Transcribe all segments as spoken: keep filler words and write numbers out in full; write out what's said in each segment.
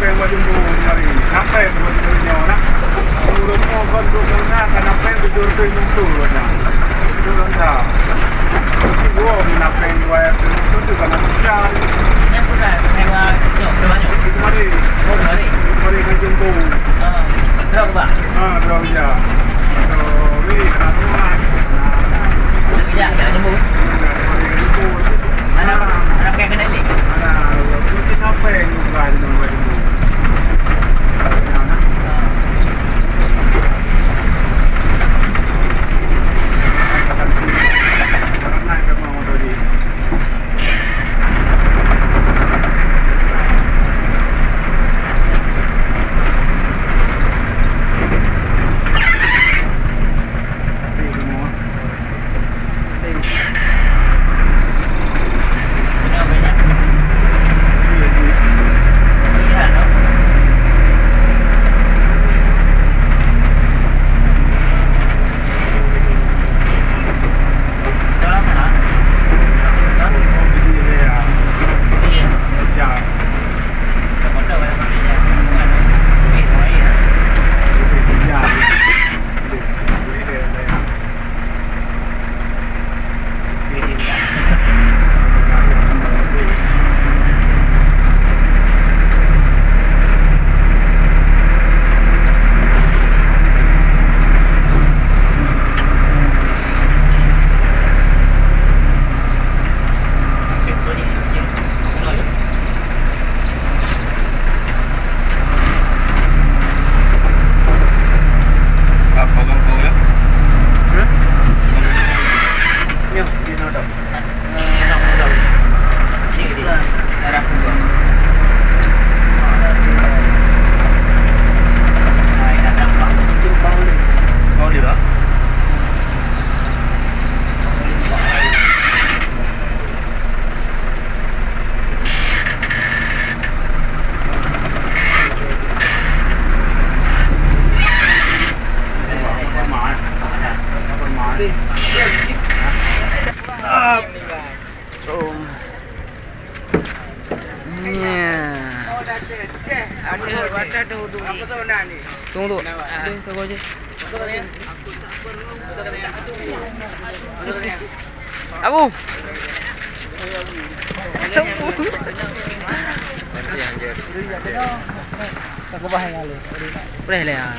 Buat jumbo kemarin. Sampai buat jumbo nyoe, nah. Ureueng nyoe kon tu, kan, sampai tujuh ratus lima puluh, kan. Itu kan dah. Itu gua menapeng dua ratus lima puluh tu kan susah. Yang sudah sewa jok, berapa jok? Itu kemarin. Oh, kemarin. Kemarin kan jumbo. Oh, berapa, Bang? Ah, berapa jam? So, ni, kena tuan. Nah, nah. Berapa jam, tak jumbo? Kemarin kan jumbo. Anak, anak kayak kena ni. Anak, mungkin apa yang bukan, bukan jumbo. Tunggu, tunggu. Abu. Boleh lah.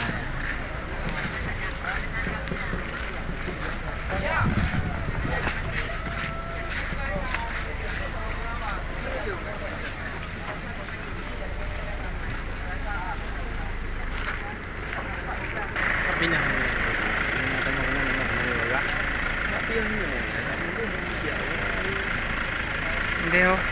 Deh, oh.